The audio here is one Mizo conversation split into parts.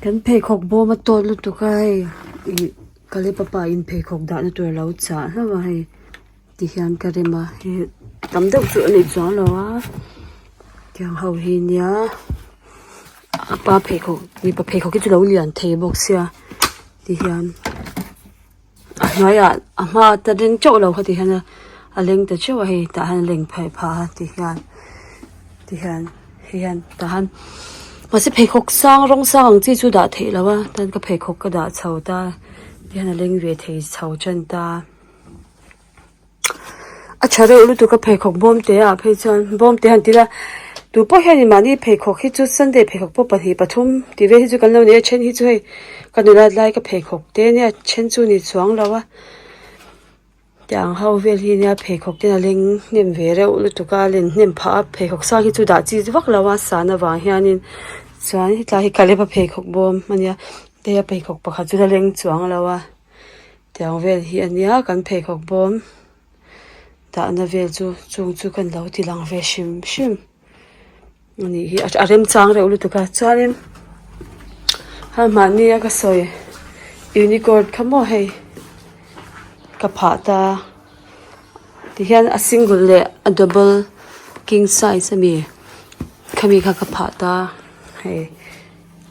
Kan pheikhawk bawm a tawt lutuk a hei ih Kalepa in pheikhawk dahna tur a lo chah hlauh a hei tihian ka rem a hei tam deuh chu a ni chuang lo a tiang ho hi nia a pa pheikhawk mipa pheikhawk hi chu lo lian thei bawk sia tihian. A hnuaiah a hma ta ring teuh lo kha ti hian a leng ta teuh a hei tah hian a leng phei phah a ti hian ti hian hei hian tah hian mahse pheikhawk sang rawng sang ang chi chu dah theih loh a chuan ka pheikhawk ka dah chho ta ti hian a leng ve thei chho tan ta. A tha reuh lutuk a pheikhawk bawm te ah phei chuan bawm te han ti ila tupawh hianin mahni pheikhawk hi chu sunday pheikhawk pawh pahnih pathum tih vel hi chu kan lo nei a then hi chu hei ka nulat lai ka pheikhawk te ania then chu ni chuang lo a tiang ho vel hi nia pheikhawk ten a leng hnem ve reuh lutuk a len hnem phah a pheikhawk sang hi chu dah chi vak lo a sana vang hianin chuan hetlai hi Kalep a pheikhawk bawm ania hei a pheikhawk pakhat chu la leng chuang lo a. Tiang vel hi a nia kan pheikhawk bawm dahna vel chu chung chu kan lo ti lang ve hrim hrim a nih hi a remchang reuh lutuk a chuanin ha mahni a ka sawi unicorn kha maw hei ka phah ta tihian a single leh a double king size ami khami kha ka phah ta hei.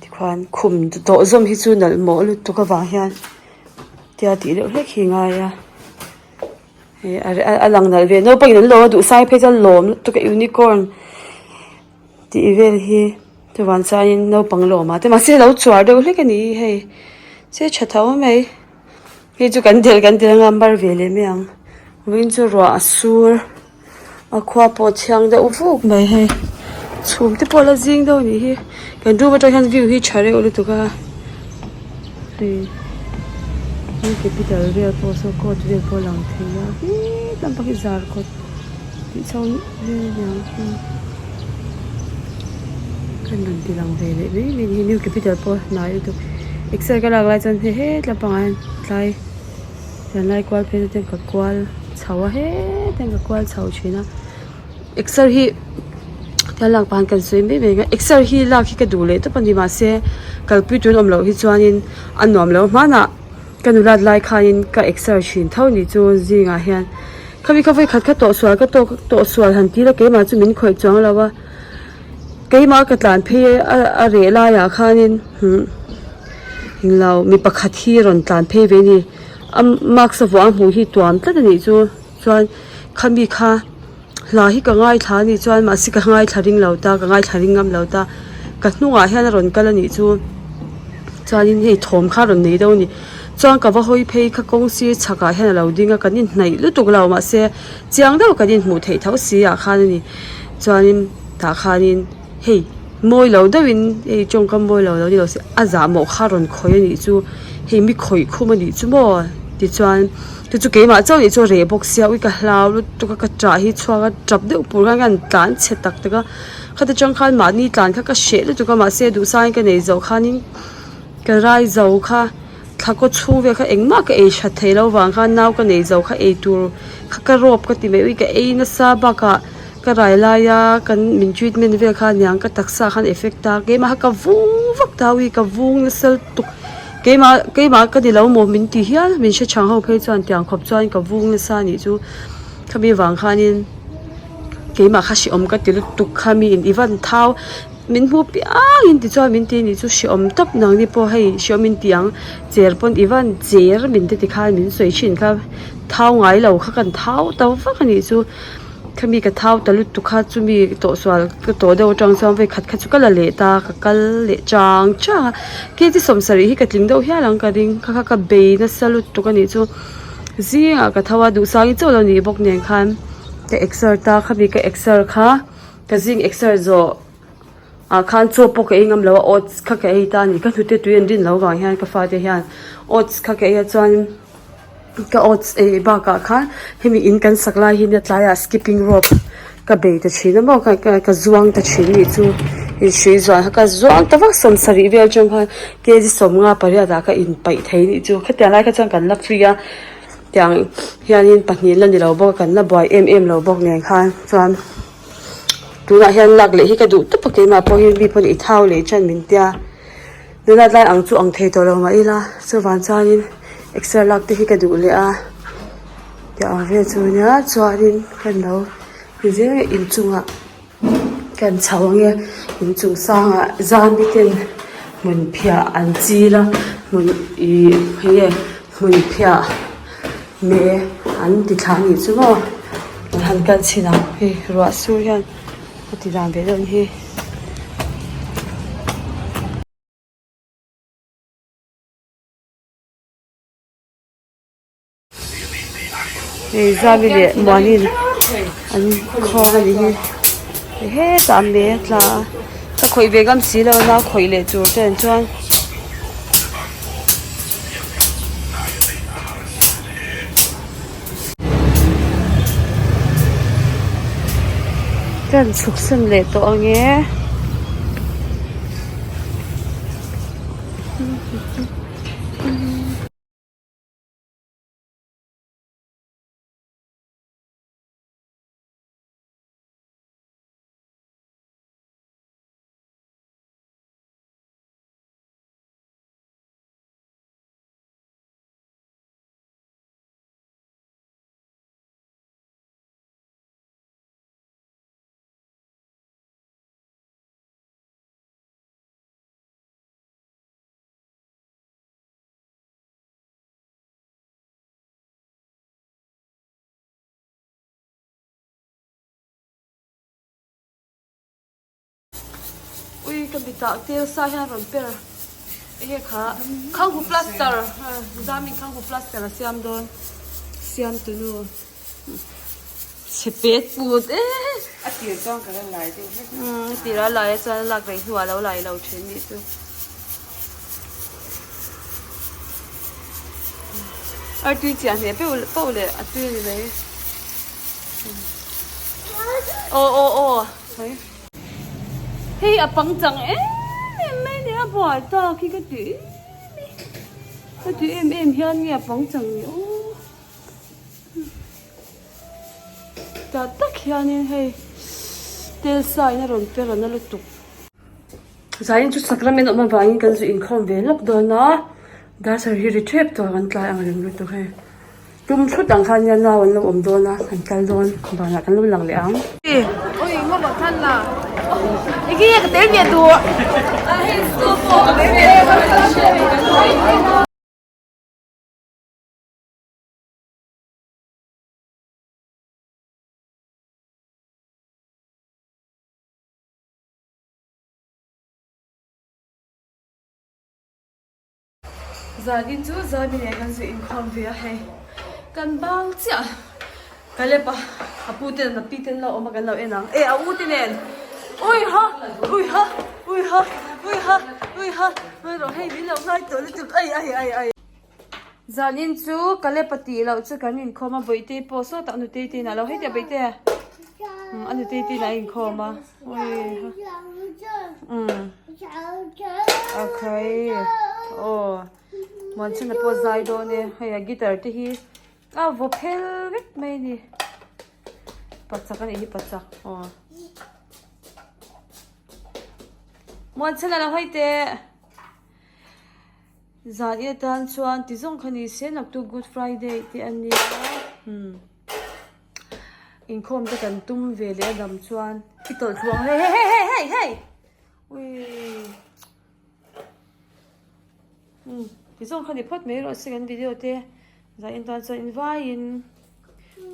Tikhuan khum tawh zawm hi chu nalh mawh lutuk avang hian tia tih deuh hlek hi a ngai a hei a lang nalh ve naupang in an lawm a duh sai phei chuan lawm lutuk a unicorn tih vel hi chuvang chuanin naupang lawm ah te mahse a lo chuar deuh hlek a ni hi hei che tha tho mai. Hei chu kan delh kan delh anga mar ve leh mai ang vawiin chu ruah a sur a khua pawh a thiang deuh vuk mai hei chhum te pawh a la zing deuh a nih hi kan room atang hian view hi tha reuh lutuk a hei new capital vel pawh saw court vel pawh a lang thei a heee tam tak hi zar kawt tih chho vel a niang chu kan rawn ti lang ve leh mai mai a ni new capital pawh hnai lutuk exer ka lak lai chuan hei hetlai pangah hian tlai zanlai kual phei te ka kual chho a hetah hian ka kual chho thin a exer hi thil lak pah hian kan sawi mai mai ang a exer hi lak hi ka duh leh tawp a ni mahse kalpui tur an awm loh hi chuanin a nuam lo hmanah. Ka nulat lai khanin ka exer thin tho ni chu zingah hian khami kha vawikhat kha tawh sual ka tawk tawh sual han ti la keimah chu min khawih chuang lo a keimah ka tlan phei a a reh laiah khanin huh englo mi pakhat hi rawn tlan phei ve a ni a mask a vuah a hmuh hi tuam tlat a nih chu chuan khami kha. Hla hi ka ngaithla a nih chuan mahse ka ngaithla ring lo ta ka ngaithla ring ngam lo ta ka hnungah hian a rawn kal a nih chu chuanin hei thawm kha a rawn nei deuh a ni chuan ka va hawi phei kha kawng sir chhakah hian a lo ding a kan inhnaih lutuk lo mahse chiang deuh kan inhmuh theih tho si ah khan a ni chuanin tah khanin hei mawi lo deuhin hei tawngkam mawi lo lo ni lo se a zahmawh kha a rawn khawih a nih chu hei mi khawih khum a nih chu maw tichuan. Chu chu keimah chauh nih chu a reh bawk sia ui ka hlau lutuk a ka ṭah hi chhuak a tap deuh pur khan ka han tlan chhe tak tak a khata tang khan mahni tlan kha ka hreh lutuk a mahse duhsangin ka nei zo khanin ka rai zo kha thla kaw chhung vel kha engmah ka ei that theih loh vang khan nau ka nei zo kha ei tur kha ka rawp ka ti mai ui ka ei nasa bakah ka rai laia kan min treatment vel kha aniang ka taksa khan effect a keimah kha ka vung vak ta ui ka vung nasa lutuk. Keimah keimah ka ni lo maw min ti hial min hre chhang ho phei chuan tiang khawp chuan ka vung nasa a nih chu khami vang khanin keimah kha hrehawm ka ti lutuk kha mi in i van thau min hmu piangin tichuan min ti a nih chu hrehawm tawp nang ni pawh hei hrehawm in ti ang cher pawn i van cher min te ti khan min sawi thin kha thau ngai lo kha kan thau ta vak a nih chu. Khami ka thau ta lutuk kha chumi tawh sual ka tawh deuh atang chuan vawi khat kha chu ka la leh ta ka kal leh chang chang a kg sawmsarih hi ka tling deuh hial ang ka ring kha kha ka bei nasa lutuk a nih chu zingah ka tho a duhsangin chauh lo nih bawk nen khan ka exer ta khami ka exer kha ka zing exer zawh ah khan chaw pawh ka ei ngam lo a oats kha ka ei ta a ni ka hnute tui an rin loh vang hian ka fate hian oats kha ka ei a chuan. Ka oats ei bakah khan hemi in kan sak lai hi nia tlaiah skipping rope ka bei ta thin a maw ka ka ka zuang ta thin anih chu inhrui zuan kha ka zuang ta vak sawmsarih vel atang khan kg sawmnga pariat ah ka inpaih thei anih chu khatiang lai kha chuan kan la free a tiang hianin pahnih la ni lo bawk a kan la buai em em lo bawk nen khan chuan tunah hian lak leh hi ka duh tawp a keimah pawh hi mi pawn i thau leh tan min tia. Nula tlai ang chu ang thei tawh lo mah ila chuvang chuanin exer lak te hi ka duh leh a tih ang vel chu nia chuanin kan lo ti zel a inchungah kan chho ange inchung sangah zami ten hmun phiah an chil a hmun ih enge hmun phiah me an ti thla a nih chu maw an han kal chhin ang hei ruah sur hian. A ti dan ve deuh hi. Hei Zami leh Muanin an khawng a nih hi hetah an mei a tla a ka khawih ve ngam si lo a nau khawih leh tur te an chuan. Kan chhuk san leh tawh ang e. Ui ka mitah tel sa hian rawn per enge kha khanghu plaster zamin khanghu plaster a siam dawn siam tunu chhe pet put e a tir chuan ka la lai deuh hlek a tir a lai a chuan a lak rei hnuah a lo lai lo thin nih chu artui chiah hneh peuh pauh leh a tui a ni mai aw aw aw. Hei a pangchang em em mai nia buai tak hi ka ti em em ka ti em em hian nge a pangchang ni aw tah tak hianin hei tel sa in a rawn per a na lutuk. Zain chu sacrament awm avangin kan zu inkhawm ve lawk dawn a dar hi ri thep tawh kan tlai ang reng lutuk hei. Tum thut ang khan nia nau an lo awm dawn a, an kal dawn banah kan lo lang leh ang. Zanin chu Zami nen kan zu inkhawm ve a hei kan bang chiah ka lep a a pu ten a pi ten lo awm a kan lo en ang e a u te nen ui ha ui ha ui ha ui ha ui ha ui rawh hei min lo ngai tawh lutuk ai ai ai ai Zanin chu ka lep a tih loh chu kan inkhawm a bawihte pawh sawtah nutei te inah lo hei teh bawihte a nutei te inah a inkhawm a. Okay. Oh. Muanchhana pawh zai dawn e. Hei a guitar te hi a vaw phel vek mai a ni. Pachak a nih hi pachak. Aw. Muanchhana lo hawi teh. Zan i atan chuan ti zawng kha ni se naktuk Good Friday te a nia. Hmm. Inkhawm te kan tum ve leh a dam chuan i tawlh thlu ang hei hei hei hei hei ui um ti zawng kha ni phawt mai rawh se kan video te zah en tan chuan invaiin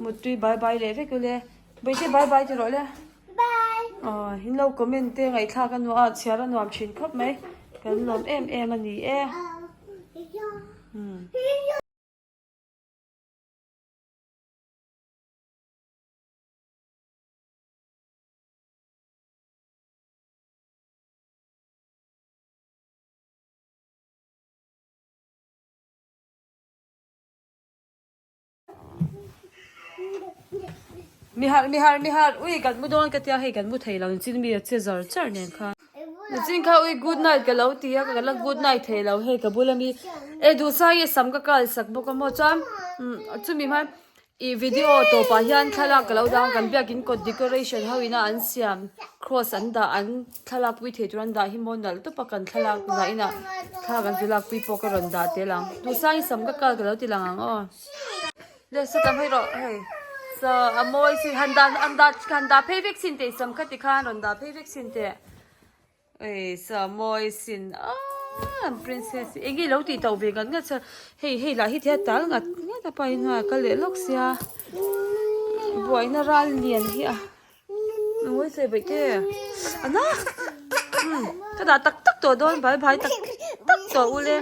muttui bye bye leh vek ule Bawihtei bye bye ti rawh le bye aw in lo comment te ngaihthlak a nuam a chhiar a nuam thin khawp mai kan lawm em em a ni e um. Mi harh mi harh mi harh ui kan mu dawn ka tia hei kan mu thei lo chin mi a che zar char nen khan chin kha ui good night ka lo ti a ka la good night thei lo hei ka bula mi e duhsai e sam ka kal sak bawk a maw chuan chumi hma. Ih video tawpah hian thlalak ka lo dang kan biakin kawt decoration ho ina an siam cross an dah an thlalak pui thei tur an dah hi maw nalh tawp a kan thlalak dah inah thlalak an chu lak pui pawh ka rawn dah tel ang duhsang i sam ka kal ka lo ti lang ang aw le sawtah hmai rawh hei saw a mawi si han dah an dah han dah phei vek sin teh i sam kha tikhan rawn dah phei vek sin teh. Ei sa mawi sin aaa an princess hi enge lo tih tauh ve ngat ngat chuan hei hei lah hi thil a tal ngat ngat a pa hi hnuaiah a kal leh lawk sia buaina ral lian hi a ngawi sawi baih te a na umm ka dah tak tak tawh dawn bai bai tak tak tawh ule.